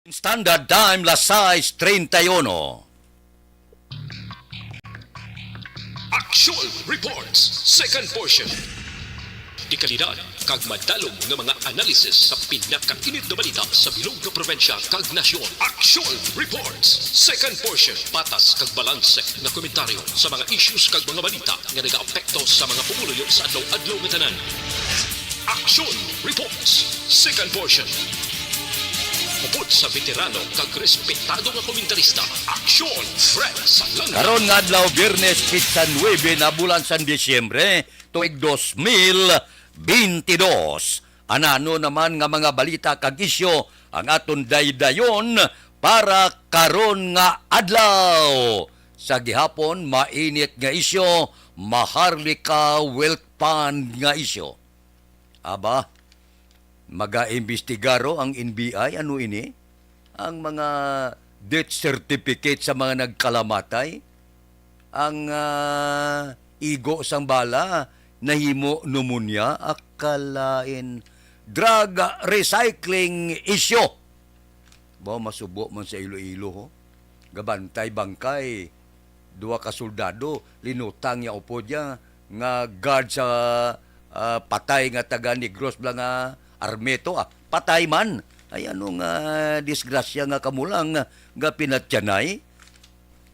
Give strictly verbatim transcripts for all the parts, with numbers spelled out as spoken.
Standard Time, las sais treinta y uno. Action Reports, second portion. Dekalidad kag madalom nga mga analysis sa pinakainit nga balita sa bilog nga probinsya kag nasyon. Action Reports, second portion. Patas kag balanse nga komentaryo sa mga issues kag mga balita nga nagaapekto sa mga pumuluyo sa adlaw-adlaw nga tanan. Action Reports, second portion. Upod sa veterano kag respetado nga komentarista, Action Fred Salanga. Karon nga adlaw, Biyernes, petsa nuebe na bulan sang Disyembre, tuig dos mil beintidos. Anano naman nga mga balita kag isyu ang aton daydayon para karon nga adlaw? Sa gihapon, mainit nga isyu, Maharlika Wealth Fund nga isyu. Aba, magaimbestigaro ang N B I, ano ini? Ang mga death certificate sa mga nagkalamatay, ang, ah, igo sang bala nahimo pneumonia, akalain, drug recycling issue. Ba, masubo man sa Iloilo, ho? Gabantay bangkay, duha ka soldado, linutang ya upod ya nga guard sa, ah, patay nga taga Negros bala nga army to, ah, patay man. Ay, ano nga disgrasya nga kamulang nga pinatyanay?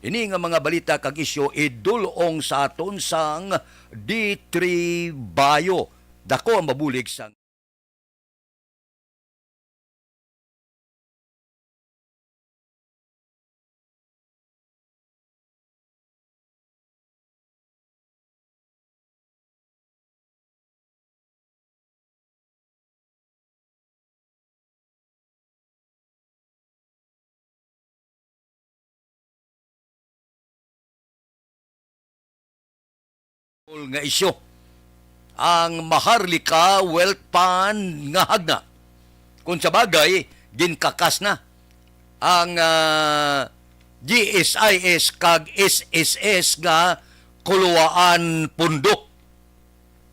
Ini nga mga balita kag isyu idul-ong sa aton sang D three Bio. Dako ang mabulig sang nga isyu, ang Maharlika Wealth Fund nga hagna. Kung sa bagay, ginkakas na ang, ah, G S I S kag S S S nga kuluwaan pundo.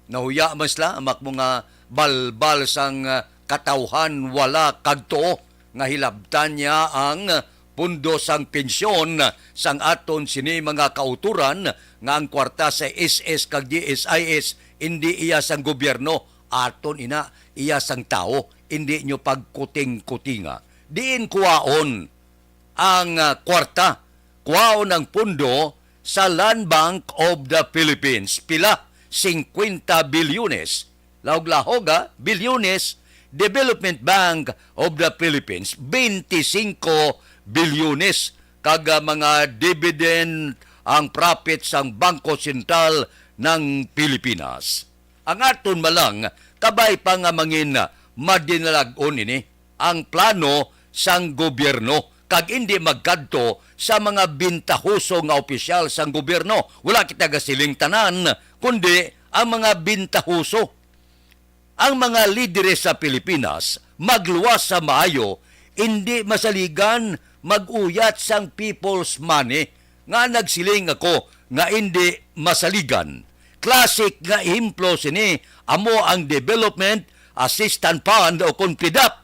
Nahuya man sila, amak mo nga balbal sang, ah, katawhan wala kag tuo nga hilabtan niya ang pundo sang pensyon sang aton sini mga kautoran nga ang kwarta sa S S kag G S I S indi iya sang gobyerno, aton ina, iya sang tawo, indi nyo pagkuting-kutinga. Diin kuwaon ang, ah, kwarta, kuwaon ang pundo sa Land Bank of the Philippines. Pila? Singkwenta bilyones. Lahog-lahog, ah, bilyones. Development Bank of the Philippines, bente singko bilyones. Kag, ah, mga dividend ang profit sang Bangko Sentral ng Pilipinas. Ang aton malang, kabay pa nga mangin madinalag-on ini ang plano sang gobyerno kag indi magkadto sa mga bintahoso nga opisyal sang gobyerno. Wala kita gasiling tanan, kundi ang mga bintahoso. Ang mga lideres sa Pilipinas magluwas sa maayo, indi masaligan mag-uyat sang people's money nga nagsiling ako nga indi masaligan. Classic nga ehemplo sini amo ang Development Assistance Fund o kon PDAF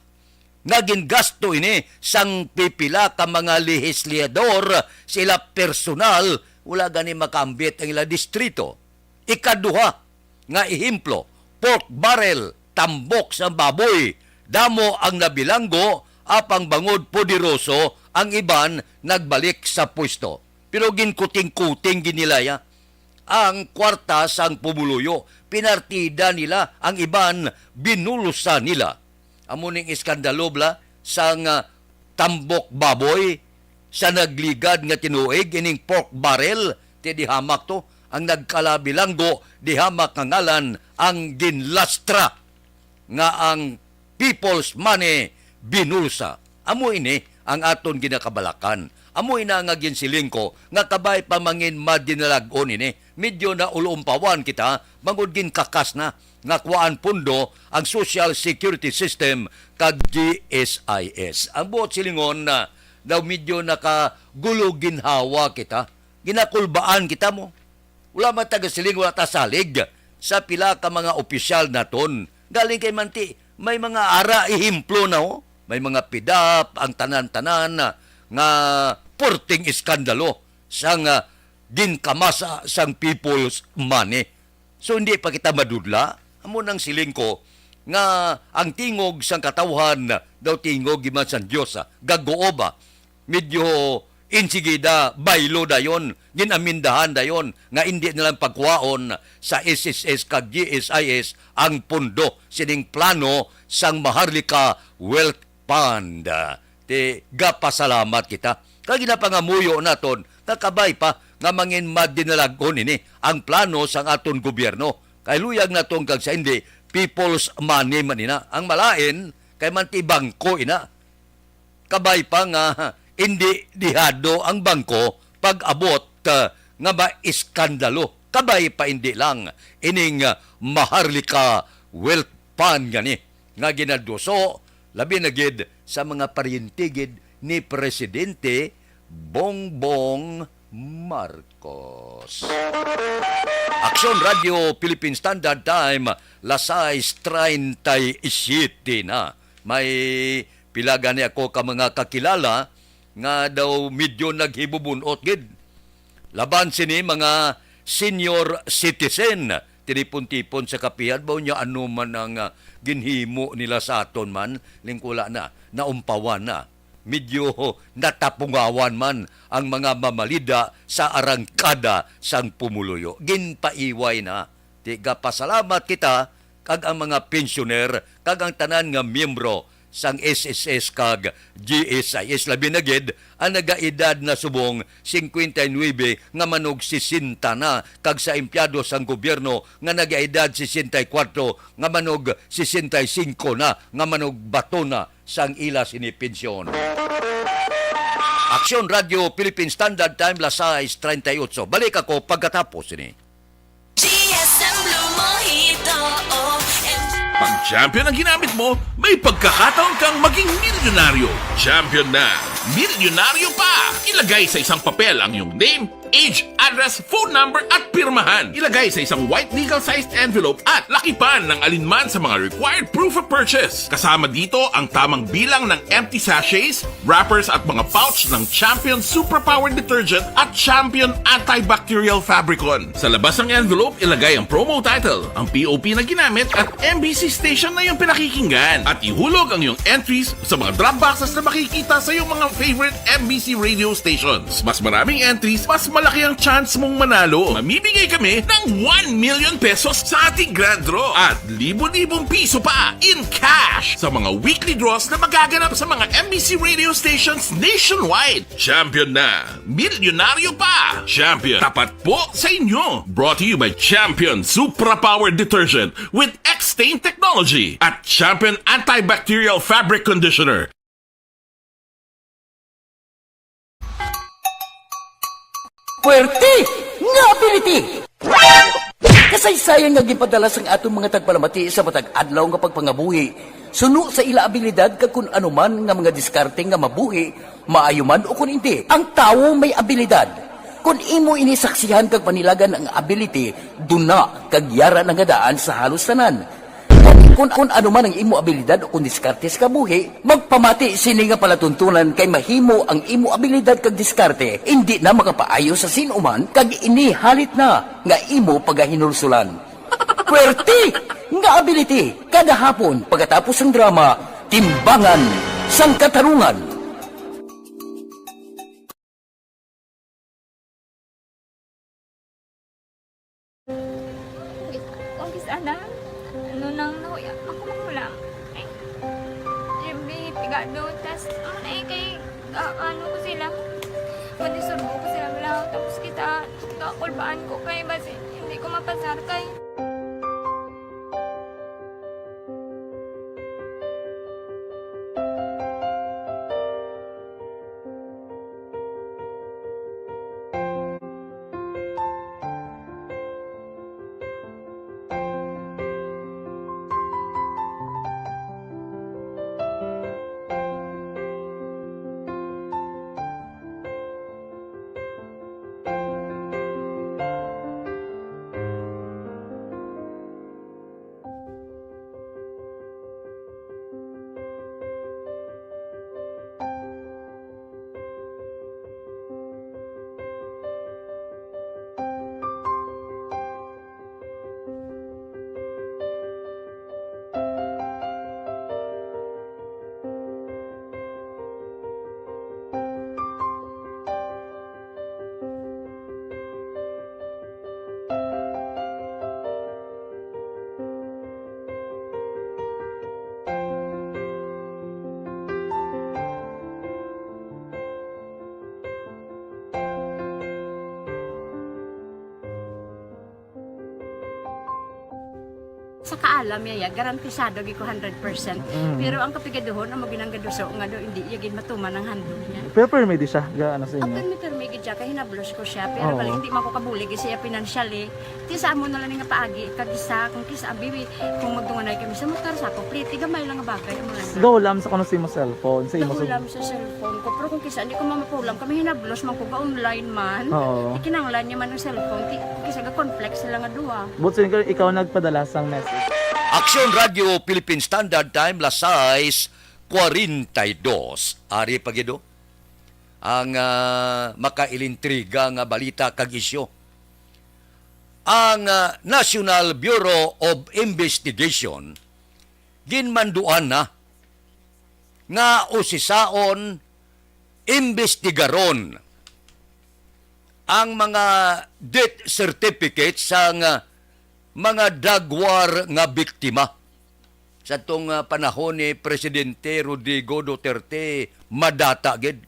nga gingasto ini sang pipila ka mga lehislador sa ila personal, wala gani makaambit ang ila distrito. Ikaduha nga ehemplo, pork barrel, tambok sa baboy, damo ang nabilanggo, apang bangod poderoso ang iban nagbalik sa pwesto. Pero ginkuting-kuting gid nila ya ang kwarta sang pumuluyo, pinartida nila, ang iban binulsa nila. Amo ning iskandalo bala sang, ah, tambok baboy sa nagligad nga tinuig, ining pork barrel, ti di hamak to, ang nagkalabilanggo, di hamak nga ngalan ang ginlastra nga ang people's money binulsa. Amo ini ang aton ginakabalakan. Amo ina nga ginsiling ko nga kabay pa mangin madinalag-on ini. Medyo naulumpawan kita, bangod ginkakas na nga kuwaan pundo ang Social Security System kag G S I S. Ang buot silingon na daw medyo nakagulo ginhawa kita. Ginakulbaan kita mo. Wala man ta gasiling, wala ta salig sa pila ka mga opisyal naton. Galing kay manti, may mga ara ehemplo na, oh. may mga pidap, ang tanan-tanan nga puwerteng iskandalo sang, ah, ginkamasa sang people's money. So, hindi pa kita madudla. Amo nang siling ko nga ang tingog sang katawhan daw tingog man sang Dios, ah, gaguob, ah. Medyo insigida, baylo dayon, ginamindahan dayon nga indi na lang pagkuhaon sa S S S kag G S I S ang pondo sining plano sang Maharlika Wealth Fund. Ti, gapasalamat kita. Kag ginapangamuyo naton nga kabay pa nga mangin madinalagon ini ang plano sang aton gobyerno. Kay luyag naton kag sa hindi, people's money man ina. Ang malain, kay man ti bangko ina. Kabay pa nga hindi dihado ang bangko pag-abot, ah, nga maiskandalo. Kabay pa hindi lang ining, ah, Maharlika Wealth Fund gani nga ginaduso, labi na gid sa mga paryente gid ni Presidente Bongbong Marcos. Aksyon Radio Philippine Standard Time, las sais treinta y siete na. May pila gani ako ka mga kakilala nga daw medyo naghibubun-ot gid. Laban sini mga senior citizen, tinipon-tipon sa kapihan, ba unya ano man ang, ah, ginhimo nila sa aton man, lingkula na, naumpawan na. Medyo natapungawan man ang mga mamalida sa arangkada sang pumuluyo. Ginpaiway na. Ti, gapasalamat kita kag ang mga pensyoner kag ang tanan nga miyembro sang S S S kag G S I S, labi na gid ang nagaedad na subong singkwenta y nuebe nga manog sesenta na, kag sa empleyado sang gobyerno nga nagaedad sesenta y kuwatro nga manog sesenta y singko na, nga manog bato na sang ila sini pensyon. Aksyon Radio Philippine Standard Time, las sais treinta y ocho. Balik ako pagkatapos sini. G S M Blue Mojito, oh, and Pag champion ang ginamit mo, may pagkakataon kang maging milyonaryo. Champion na, milyonaryo pa! Ilagay sa isang papel ang iyong name, age, address, phone number, at pirmahan. Ilagay sa isang white legal-sized envelope at lakipan ng alinman sa mga required proof of purchase. Kasama dito ang tamang bilang ng empty sachets, wrappers at mga pouch ng Champion Superpower Detergent at Champion Antibacterial Fabricon. Sa labas ng envelope, ilagay ang promo title, ang P O P na ginamit at M B C station na iyong pinakikinggan. At ihulog ang iyong entries sa mga drop boxes na makikita sa iyong mga favorite M B C radio stations. Mas maraming entries, mas malaki ang chance mong manalo. Mamimigay kami ng one million pesos sa ating grand draw at libo-libong piso pa in cash sa mga weekly draws na magaganap sa mga M B C radio stations nationwide. Champion na! Milyonaryo pa! Champion, tapat po sa inyo! Brought to you by Champion Supra Power Detergent with X-Stain Technology at Champion Antibacterial Fabric Conditioner. Puwerte nga ability! Kasaysayan nga ginpadala sang aton mga tagpalamati sa matag adlaw nga pagpangabuhi suno sa ila abilidad kag kun ano man nga mga diskarte nga mabuhi, maayo man o kun indi. Ang tawo may abilidad. Kun imo ini saksihan kag panilagan ang ability, duna kag yara na nga daan sa halos tanan. Kun, kun ano man ang imo abilidad o kun diskarte sa kabuhi, magpamati sini nga palatuntunan kay mahimo ang imo abilidad kag diskarte indi na makapaayo sa sin-o man kag ini halit na nga imo pagahinulsulan. Puwerte nga ability kada hapon pagkatapos sang drama, Timbangan sang Katarungan. Kung kis-, ana, ano nang nahuya, ako magulang. Ay, every pigado, tas, ano na eh, kay, ah, ano ko sila, madisurbo ko sila, wala, tapos kita, kakulbaan ko kay, basi, hindi ko mapasar kay. Sa kaalam niya, ya, garantisado gid ko hundred percent. Mm. Pero ang kapigaduhon, amo ginanggaduso nga do, hindi iya gid matuman ang handog niya. Pero permi di siya, ga-, ano sa inyo? Ang permi-permi gid siya, kay hinablos ko siya. Pero Oo. Galing, hindi man ko kabulig siya financially. Ti sa amo na lang nga paagi, kag isa, kung kisa, abi, kung magdunganay kami sa motor, sa ako, pliti, gamay lang nga bagay, amo lang. Go lang sa kuno sa imo cellphone, sa imo Go sa lang sa cellphone ko. Pero kung kisa, hindi ko mamapulam, kami hinablos man ko, ga-online man. Oo. Ikinanglan niya man ang cellphone, ti, kisa ga-conflict sila nga duha. But so, ikaw, ikaw nagpadala sang message. Aksyon Radio Philippine Standard Time, las sais cuarenta y dos. Ari pa gid, oh, ang, ah, makailintriga nga balita kag isyu. Ang, ah, National Bureau of Investigation ginmanduan na nga usisaon imbestigaron ang mga death certificate sang, ah, mga drug war nga biktima. Sa tong, ah, panahon ni Presidente Rodrigo Duterte, madata gid.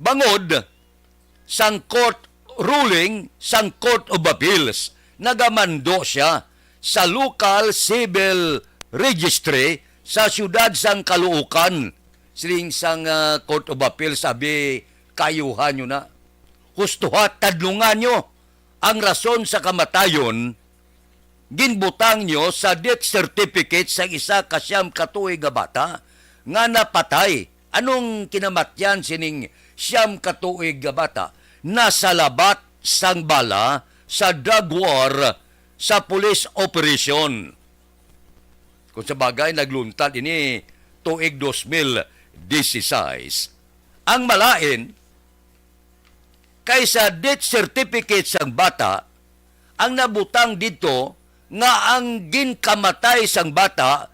Bangod sang court ruling sang Court of Appeals, nagamando siya sa local civil registry sa siyudad sang Caloocan. Siling sang, ah, Court of Appeals, sabi, "Kaayuhan nyo na. Hustuha, tadlungan nyo ang rason sa kamatayon." Ginbutang nyo sa death certificate sa isa ka siyam ka tuig nga bata nga napatay. Anong kinamatyan sining siyam ka tuig nga bata? Nasalabat sang bala sa drug war sa police operation. Kung sa bagay, nagluntad ini tuig dos mil dieciséis. Ang malain, kay sa death certificate sang bata, ang nabutang didto nga ang ginkamatay sang bata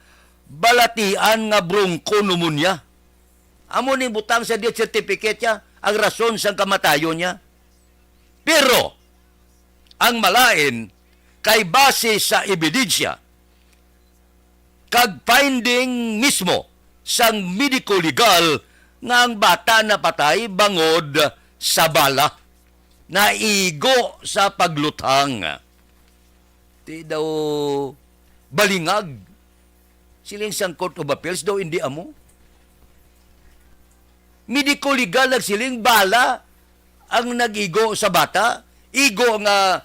balatian nga bronchopneumonia. Amo ning butang sa death certificate niya, ang rason sang kamatayon niya. Pero ang malain, kay base sa ebidensya kag finding mismo sang medico-legal nga ang bata napatay bangod sa bala, naigo sa pagluthang. Di daw balingag. Siling sang Court of Appeals daw, hindi amo. Medico-legal nagsiling, bala ang nag-igo sa bata. Igo nga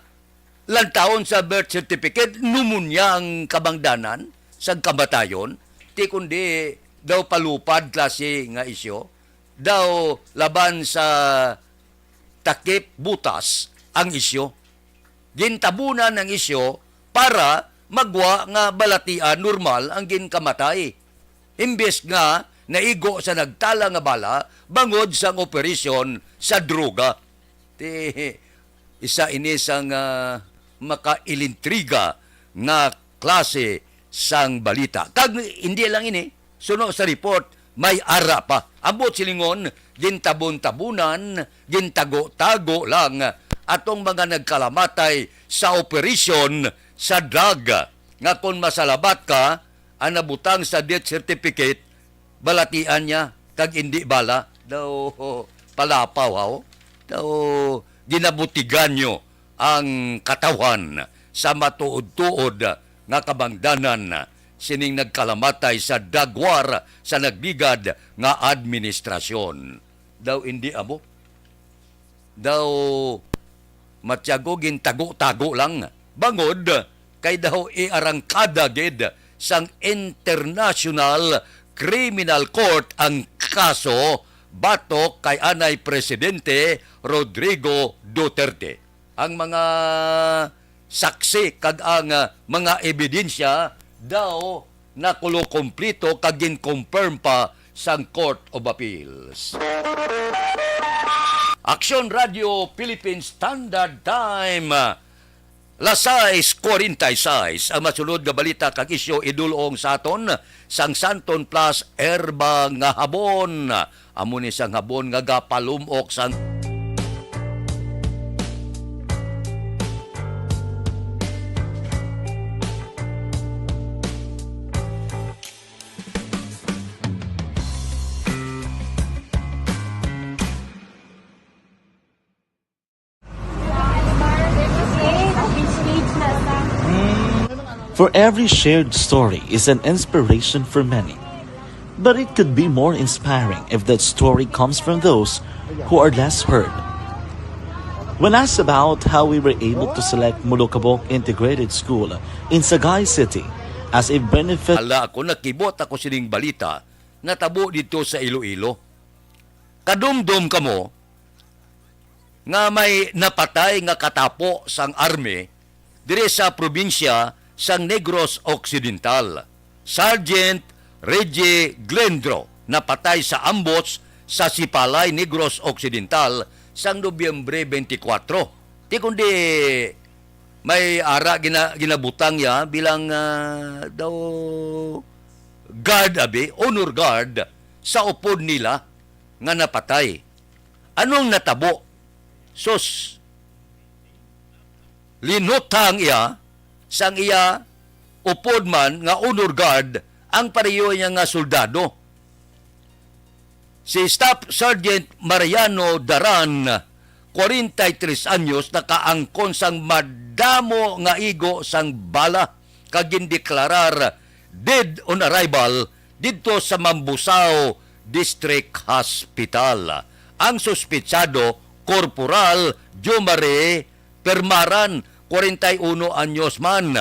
lantawon sa birth certificate, pneumonia ang kabangdanan sang kamatayon. Ti kundi daw palupad klase nga isyu. Daw laban sa takip butas ang isyu. Gintabunan ang isyu para magwa nga balatian normal ang ginkamatay, imbes nga naigo sa nagtala nga bala bangod sang operasyon sa droga. Ti, isa ini sang, ah, makailintriga nga klase sang balita. Kag hindi lang ini, suno sa report, may ara pa. Ambot silingon, gintabon-tabunan, gintago-tago lang atong mga nagkalamatay sa operasyon sa drug, nga kon masalabat ka, ang nabutang sa death certificate, balatian niya, kag indi bala. Daw palapaw, haw? Daw ginabutigan niyo ang katawhan sa matuod-tuod nga kabangdanan sining nagkalamatay sa drug war sa nagligad nga administrasyon. Daw indi amo. Daw matyago gintago-tago lang. Bangod kay daw iarangkada gid sang International Criminal Court ang kaso batok kay anay Presidente Rodrigo Duterte. Ang mga saksi kag ang, ah, mga ebidensya daw nakulo kompleto kag gin-confirm pa sang Court of Appeals. Aksyon Radio Philippine Standard Time, las sais cuarenta y seis. Ang masunod nga balita kag isyu idul-ong sa aton sang Santon Plus Herba nga Habon. Amo ni sang habon nga gapalum-ok sang For every shared story is an inspiration for many. But it could be more inspiring if that story comes from those who are less heard. When asked about how we were able to select Molokabok Integrated School in Sagay City as a benefit Ala ako, nakibot ako sining balita natabo dito sa Iloilo. Kadumdom kamo nga may napatay nga katapo sang army diri sa probinsya sang Negros Occidental. Sergeant Reggie Glendro napatay sa ambush sa Sipalay, Negros Occidental, sang Nobyembre twenty-four. Ti kundi may ara gina-, ginabutang niya bilang, ah, daw guard, abi, honor guard sa upod nila nga napatay. Anong natabo? Sus, linutang iya sang iya upod man nga honor guard ang pareho niya nga soldado. Si Staff Sergeant Mariano Daran, forty-three anyos, nakaangkon sang madamo nga igo sang bala kag gindeklarar dead on arrival didto sa Mambusao District Hospital. Ang suspitsado, Corporal Jomare Permaran, forty-one anyos man,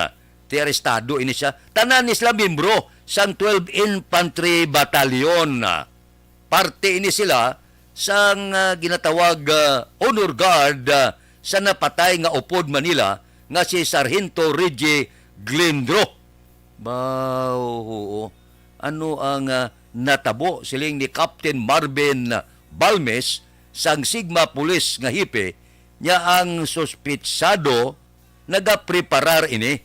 ti arestado ini siya. Tanan ni sila miyembro sang twelve Infantry Battalion. Parte ini sila sang, ah, ginatawag, ah, honor guard, ah, sa napatay nga upod man nila nga si Sarhento Reggie Glendro. Baw, oo. Ano ang, ah, natabo? Siling ni Captain Marvin Balmes, sang Sigma Police nga hepe, niya ang suspitsado nagapreparar ini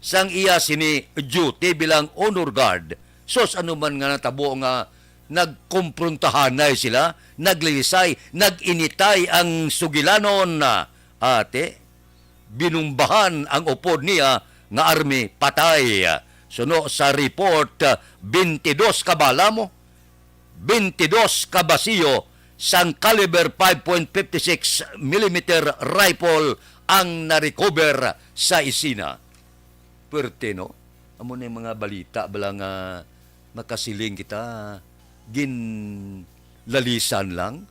sang iya sini duty bilang honor guard. Sus, ano man nga natabo nga nagkomprontahanay sila, naglilisay, nag-initay ang sugilanon. Ate, binumbahan ang upod niya nga army, patay. Suno sa report, twenty-two ka bala mo, twenty-two ka basiyo sang caliber five point five six millimeter rifle ang na-recover sa Isina. Puwerte, no? Amo na yung mga balita bala nga makasiling kita, ginlalisan lang.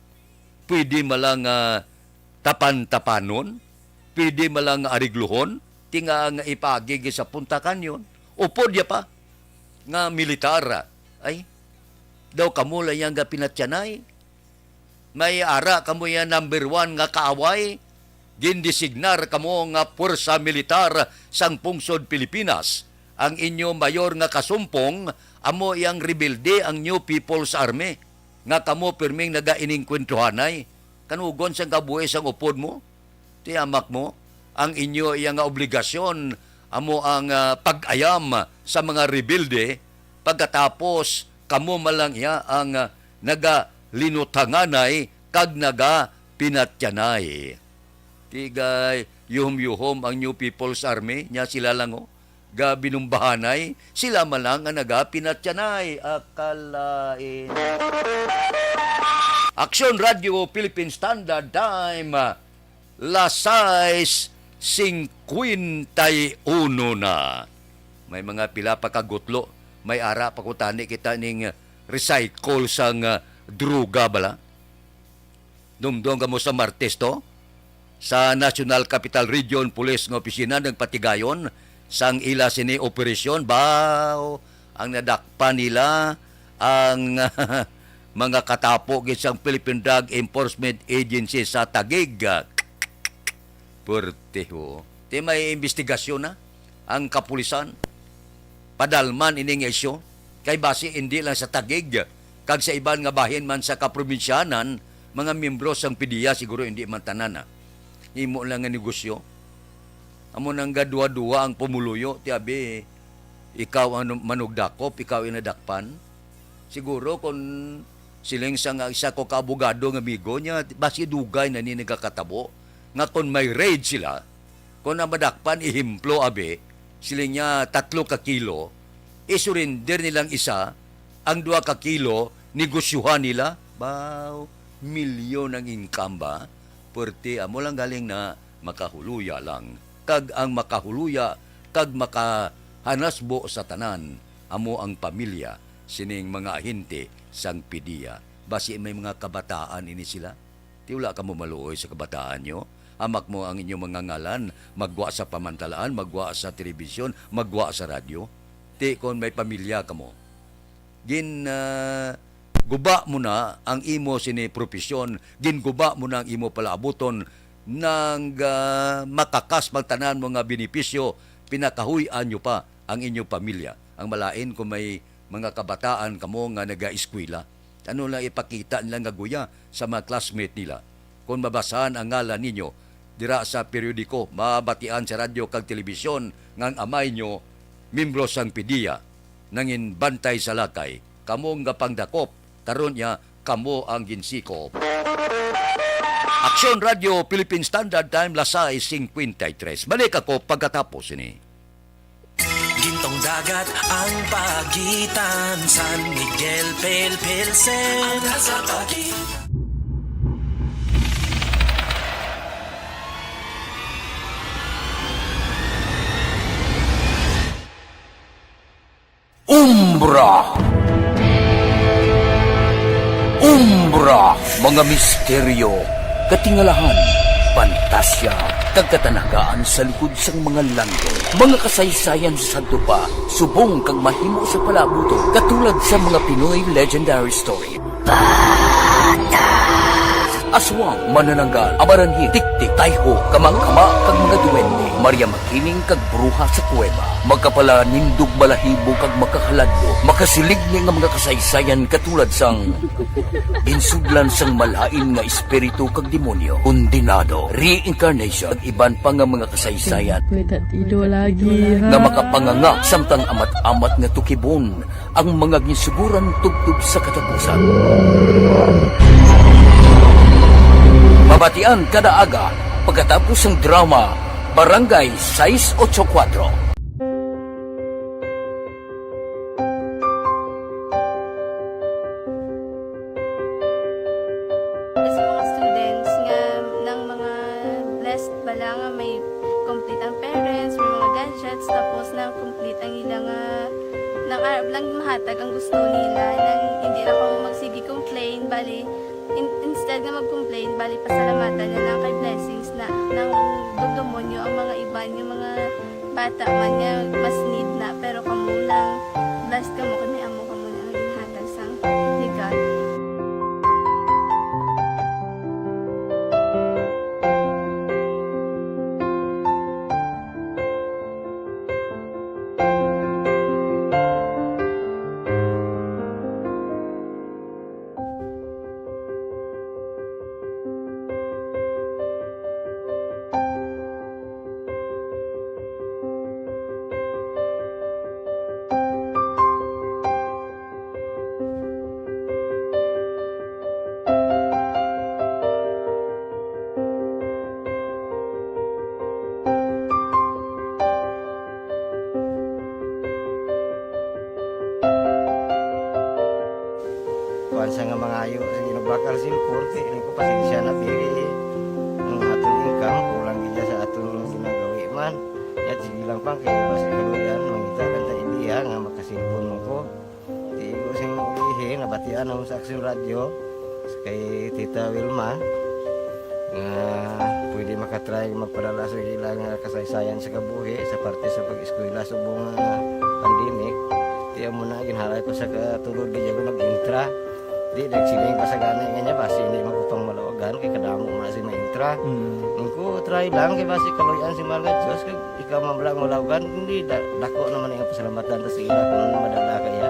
Pwede man lang, ah, tapan-tapanon, pwede man lang arigluhon, ti nga nga ipagig sa Punta Canyon, upod ya pa nga militar. Ay, daw kamo lang yang gapinatyanay. May ara kamo ya number one nga kaaway. Gindesignar kamo nga puwersa militar sang pungsod Pilipinas. Ang inyo mayor nga kasumpong amo yang rebelde ang New People's Army, nga kamo pirming nagainingkwentuhanay. Kanugon sang kabuhi sang upod mo, ti amak mo, ang inyo iya nga obligasyon amo ang, ah, pag-ayam sa mga rebelde, pagkatapos kamo man lang iya ang, ah, nagalinutanganay kag nagapinatyanay. Tigay, yuhom-yuhom ang New People's Army, nya sila lang, oh, gabinumbahanay, sila man lang ang nagapinatyanay. Akalain. Aksyon Radio Philippine Standard Time, las sais cincuenta y uno na. May mga pila pa ka gutlo, may ara pa ko tani kita ning recycle sang, ah, droga bala. Dumdom kamo sa Martes to? Sa National Capital Region Police nga opisina nagpatigayon sang ila sini operasyon. Baw, ang nadakpan nila ang mga katapo gid sang Philippine Drug Enforcement Agency sa Taguig. Puwerte, ho. Ti may imbestigasyon na ang kapulisan. Padalman ini nga isyu, kay basi indi lang sa Taguig, kag sa iban nga bahin man sa kaprobinsyanan, mga miyembro sang PDEA, siguro indi man tanan, ah. Himo lang nga negosyo. Amo nang gaduha-duha ang pumuluyo, ti abi, ikaw ang manugdakop, ikaw ang nadakpan. Siguro kung siling sa nga isa ko ka abogado nga amigo niya, basi dugay na ni nagakatabo nga kung may raid sila, kung ang madakpan, ehemplo, abi, siling niya, tatlo ka kilo, isurrender nilang isa, ang duha ka kilo, negosyuhan nila. Baw, milyon ang income ba? Puwerte, amo lang galing na makahuluya lang. Kag ang makahuluya, kag makahanasbo sa tanan, amo ang pamilya sining mga ahente sang PDEA. Basi may mga kabataan ini sila. Ti wala kamo maluoy sa kabataan nyo? Hamak mo ang inyong mga ngalan, maggwa sa pamantalaan, maggwa sa telebisyon, maggwa sa radyo. Ti kon may pamilya kamo, gin, ah, guba mo na ang imo sini profesyon, ginguba mo na ang imo palaabuton, nang, ah, makakas pang tanan mo nga benepisyo, pinakahuy-an nyo pa ang inyong pamilya. Ang malain kung may mga kabataan kamo nga nagaeskwela, ano lang ipakita nila nga guya sa mga classmate nila? Kon mabasahan ang ngalan ninyo dira sa periodiko, mabatian sa radyo kag telebisyon nga ang amay nyo membro sang PDEA, nangin bantay sa lakay, kamo nga pangdakop, karon niya kamo ang ginsikop. Aksyon Radio Philippine Standard Time, las sais cincuenta y tres. Balik ako pagkatapos ini. Gintong dagat ang pagitan, San Miguel, Pil-, Pilsen. Ang sa pagitan. Umbra. Umbra, mga misteryo, katingalahan, pantasya, kag katanagaan sa likod sang mga langgam. Mga kasaysayan sa sadto pa, subong kag mahimo sa palaabuton, katulad sa mga Pinoy legendary story. Aswang, manananggal, amaranhit, tiktik, tayho, kamangkama, kag mga duwende, Maria Makiling, kag bruha sa kuweba. Makapalanindog balahibo kag makahaladlok, makasiligni nga mga kasaysayan katulad sang ginsudlan sang malain nga espiritu kag demonyo, kondenado, reincarnation, kag iban pa nga mga kasaysayan May tatido lagi, ha? nga makapanganga samtang amat-amat nga tukibon ang mga ginsuguran tubtob sa katapusan. Mabatian kada aga pagkatapos sang drama Barangay sais ocho kuwatro. Sa mga students nga nang mga blessed bala nga may complete ang parents, may mga gadgets, tapos nang complete ang ila nga, nang arab lang mahatag ang gusto nila, nang hindi lang kamo magsige complain, bali, in-, instead nga mag-complain, bali, pasalamatan na lang kay blessings na, nang dumdumon nyo ang mga iban, yung mga bata man nga mas need na, pero kamo lang, blessed kamo kay may amo kamo na nga ginhatag sang ni God. Kuwan sa nga mangayo sa ginubakal sa import, eh, ini ko pasensya na, pili ang aton income, kulang gid sa aton ginagawi man. Yat, sige lang pang, kay basi kaluyan, mangita lang ta idea nga makasilpon mo ko. Di ko sing ulihi, nabatian ako sa Aksyon Radyo, kay Tita Wilma, nga pwede makatry magpadala sa ila nga kasaysayan sa kabuhi sa parte sa pag-eskwela subong nga pandemic. Ti amo na, ginhalay ko sa katulod, di ako nag-intra. Di, nagsiling pa sa gani nga niya, basi hindi man ko pang malawagan, kay kadamo man si ma-intra. Mm. Ang ko, try lang, kay basi kaluyan si mahal nga Diyos, kay ikaw man lang malawagan, hindi, da-, dako naman ang pasalamatan ta sa ila kung ano madala kaya.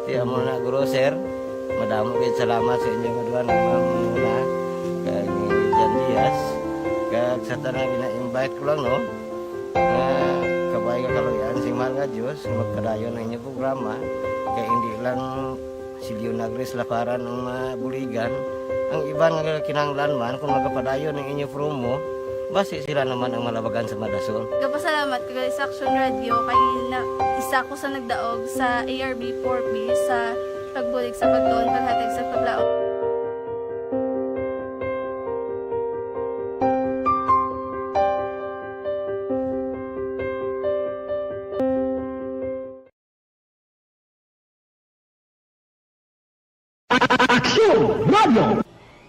Ti amo na, guro, sir, madamo kayo salamat sa inyo nga duha, ni Ma'am Mona, kag ni Jan Diaz, kag sa tanan gina-invite ko lang, no, nga kabay nga kaluyan si mahal nga Diyos, magpadayon ang inyong programa, kay hindi lang si Leonagres Laparan ang mabuligan. Ang iban nga kinahanglan man, kung magapadayon ang inyo promo, basi sila naman ang malabagan sa madasol. Gapasalamat ko gali sa Aksyon Radyo kay na, isa ko sa nagdaog sa A R B four B sa pagbulig sa pagtuon, paghatag sa paglaom.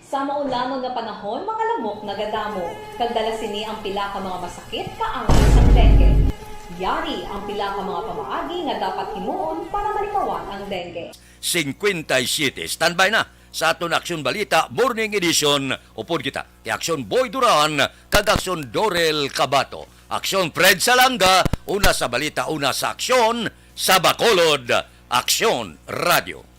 Sa maulanong nga panahon, mga lamok nagadamo, kag dala sini ang pila ka mga masakit kaangay sang dengue. Yari ang pila ka mga pamaagi nga dapat himuon para malikawan ang dengue. Cincuenta y siete. Standby na sa aton Aksyon Balita Morning Edition. Upod kita kay Aksyon Boy Duran kag Aksyon Dorel Cabato. Aksyon Fred Salanga, una sa balita, una sa aksyon, sa Bacolod, Aksyon Radio.